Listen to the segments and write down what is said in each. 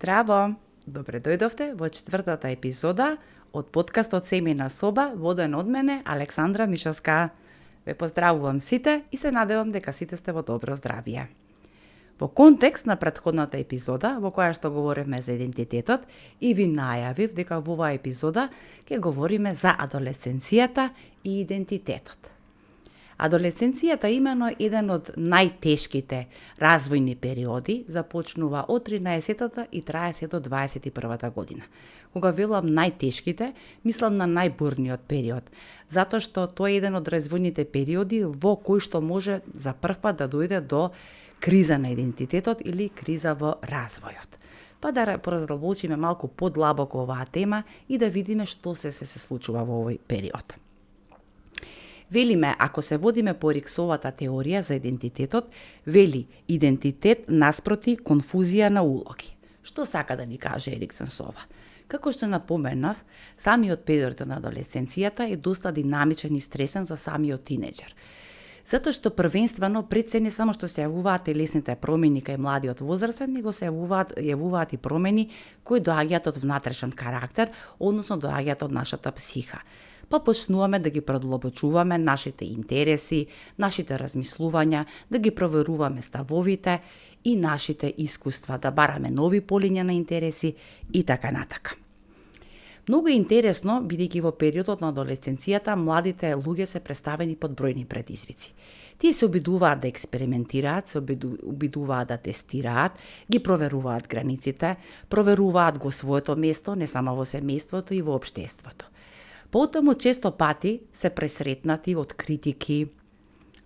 Здраво! Добре дојдовте во четвртата епизода од подкастот Семејна соба, воден од мене, Александра Мишовска. Ве поздравувам сите и се надевам дека сите сте во добро здравје. Во контекст на претходната епизода, во која што говоревме за идентитетот, и ви најавив дека во оваа епизода ќе говориме за адолесценцијата и идентитетот. Адолесценцијата имено еден од најтешките развојни периоди, започнува од 13-та и трае се до 21-та година. Кога велам најтешките, мислам на најбурниот период, затоа што тој е еден од развојните периоди во кој што може за прв пат да дојде до криза на идентитетот или криза во развојот. Па да пораздлабочиме малку подлабоко оваа тема и да видиме што се случува во овој период. Велиме, ако се водиме по Ериксовата теорија за идентитетот, вели идентитет наспроти конфузија на улоги. Што сака да ни каже Ериксон со ова? Како што напоменав, самиот период на адолесценцијата е доста динамичен и стресен за самиот тинеџер. Затоа што првенствено пред се не само што се јавуваат телесните промени кај младиот возрастен, него се јавуваат и промени кои доаѓаат од внатрешен карактер, односно доаѓаат од нашата психа. Па почнуваме да ги продлабочуваме нашите интереси, нашите размислувања, да ги проверуваме ставовите и нашите искуства, да бараме нови полиња на интереси и така натака. Многу е интересно, бидејќи во периодот на адолесценцијата младите луѓе се представени под бројни предизвици. Тие се обидуваат да експериментираат, се обидуваат да тестираат, ги проверуваат границите, проверуваат го своето место, не само во семејството и во општеството. Потому често пати се пресретнати од критики,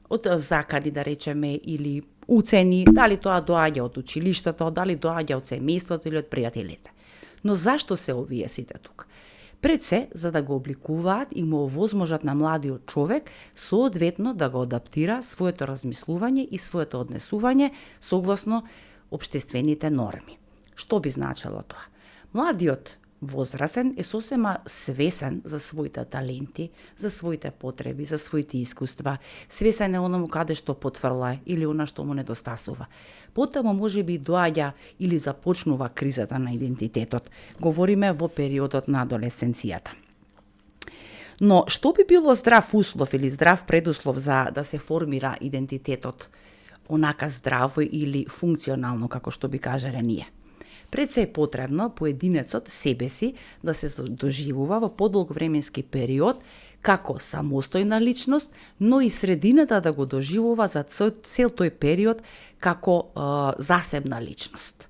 од закани да речеме или уцени, дали тоа доаѓа од училиштето, дали доаѓа од семејството или од пријателите. Но зашто се овие сите тука? Пред се, за да го обликуваат и му овозможат на младиот човек соодветно да го адаптира своето размислување и своето однесување согласно општествените норми. Што би значело тоа? Младиот возрастен е сосема свесен за своите таленти, за своите потреби, за своите искуства, свесен е оному каде што потврла или она што му недостасува. Потоа може би доаѓа или започнува кризата на идентитетот. Говориме во периодот на адолесценцијата. Но што би било здрав услов или здрав предуслов за да се формира идентитетот онака здраво или функционално, како што би кажале ние? Пред се е потребно поединецот себе си да се доживува во подолг временски период како самостојна личност, но и средината да го доживува за цел тој период како засебна личност.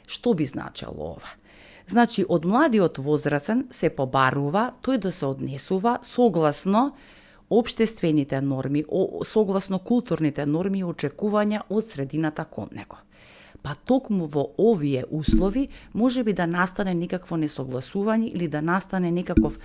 Што би значело ова? Значи, од младиот возрастен се побарува тој да се однесува согласно општествените норми, согласно културните норми и очекувања од средината кон него. Па токму во овие услови може би да настане некакво несогласување или да настане некаков,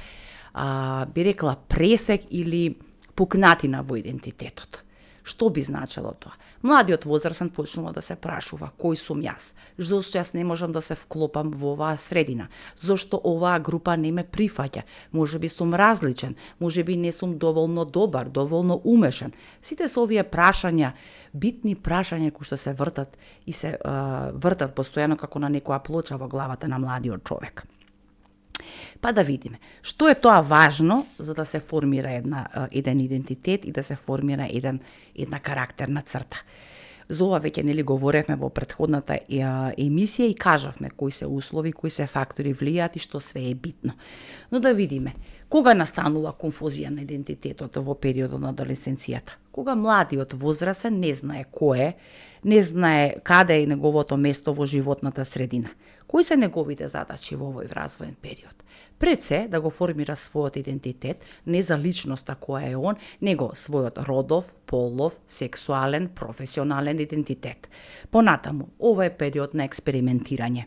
би рекла, пресек или пукнатина во идентитетот. Што би значело тоа? Младиот возрастен почнува да се прашува кој сум јас, зошто јас не можам да се вклопам во оваа средина, зошто оваа група не ме прифаќа, може би сум различен, може би не сум доволно добар, доволно умешен. Сите се овие прашања, битни прашања кои што се вртат и се вртат постојано како на некоја плоча во главата на младиот човек. Па да видиме, што е тоа важно за да се формира еден идентитет и да се формира една карактерна црта. За ова веќе нели говоревме во претходната емисија и кажавме кои се услови, кои се фактори влијаат и што све е битно. Но да видиме, кога настанува конфузија на идентитетот во периодот на адолесценцијата? Кога младиот возрастен не знае кој е, не знае каде е неговото место во животната средина. Кои се неговите задачи во овој развоен период? Пред се да го формира својот идентитет, не за личноста која е он, него својот родов, полов, сексуален, професионален идентитет. Понатаму, ова е период на експериментирање.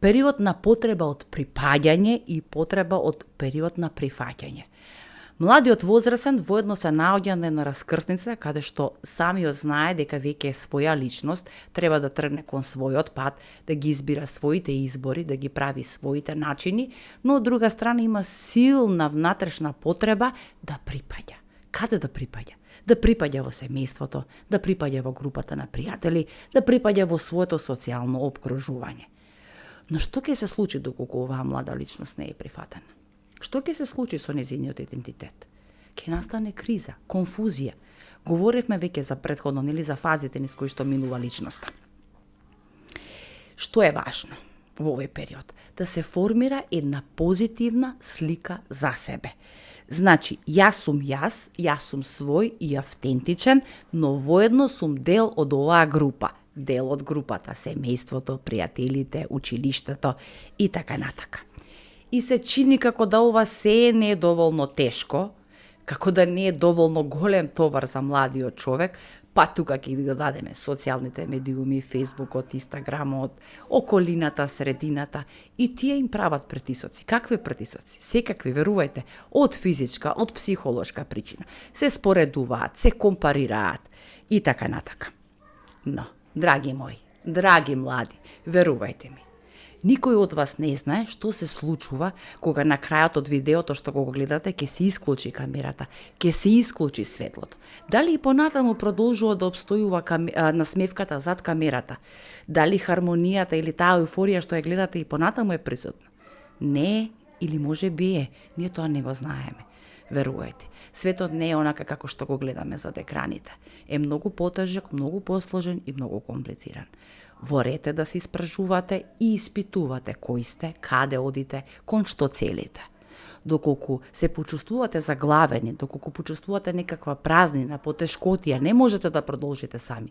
Период на потреба од припаѓање и потреба од период на прифаќање. Младиот возрастен воедно се наоѓа на една раскрсница каде што самиот знае дека веќе е своја личност, треба да тргне кон својот пат, да ги избира своите избори, да ги прави своите начини, но од друга страна има силна внатрешна потреба да припаѓа. Каде да припаѓа? Да припаѓа во семејството, да припаѓа во групата на пријатели, да припаѓа во своето социјално опкружување. Но што ќе се случи доколку оваа млада личност не е прифатена? Што ќе се случи со нејзиниот идентитет? Ќе настане криза, конфузија. Говоревме веќе за претходно, нели, за фазите низ кои што минува личноста. Што е важно во овој период? Да се формира една позитивна слика за себе. Значи, јас сум свој и автентичен, но воедно сум дел од оваа група. Дел од групата, семејството, пријателите, училиштето и така натака. И се чини како да ова се не е доволно тешко, како да не е доволно голем товар за младиот човек, па тука ќе ги дадеме социјалните медиуми, Фејсбукот, Инстаграмот, околината, средината, и тие им прават притисоци. Какви притисоци? Секакви, верувајте, од физичка, од психолошка причина. Се споредуваат, се компарираат и така натака. Но, драги мои, драги млади, верувајте ми, никој од вас не знае што се случува кога на крајот од видеото што го гледате ќе се исклучи камерата, ќе се исклучи светлото. Дали и понатаму продолжува да обстојува насмевката зад камерата? Дали хармонијата или таа еуфорија што ја гледате и понатаму е присутна? Не, или може би е, ние тоа не го знаеме. Верувајте, светот не е онака како што го гледаме зад екраните. Е многу потежок, многу посложен и многу комплициран. Ворете да се испражувате и испитувате кои сте, каде одите, кон што целите. Доколку се почувствувате заглавени, доколку почувствувате некаква празнина, потешкотија, не можете да продолжите сами.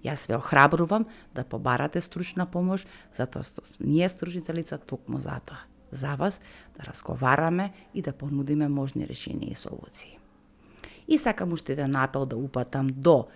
Јас ве охрабрувам да побарате стручна помош, затоа што ние стручните лица токму затоа. За вас да разговараме и да понудиме можни решенија и солуции. И сакам уште еден апел да упатам до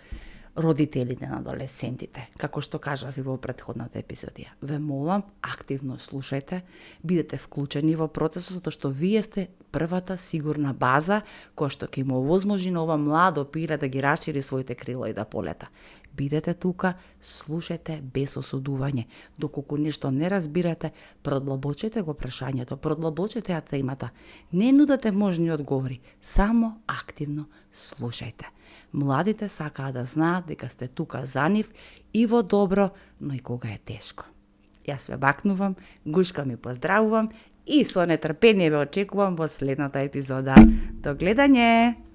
родителите на адолесцентите. Како што кажав и во претходната епизодија, ве молам, активно слушајте, бидете вклучени во процесот, затоа што вие сте првата сигурна база која што ќе му овозможи на ова младо пиле да ги расшири своите крила и да полета. Бидете тука, слушајте без осудување. Доколку нешто не разбирате, продлабочете го прашањето, продлабочете ја темата. Не нудете можни одговори, само активно слушајте. Младите сакаат да знаат дека сте тука за нив и во добро, но и кога е тешко. Јас ве бакнувам, гушкам и поздравувам и со нетрпение ве очекувам во следната епизода. До гледање!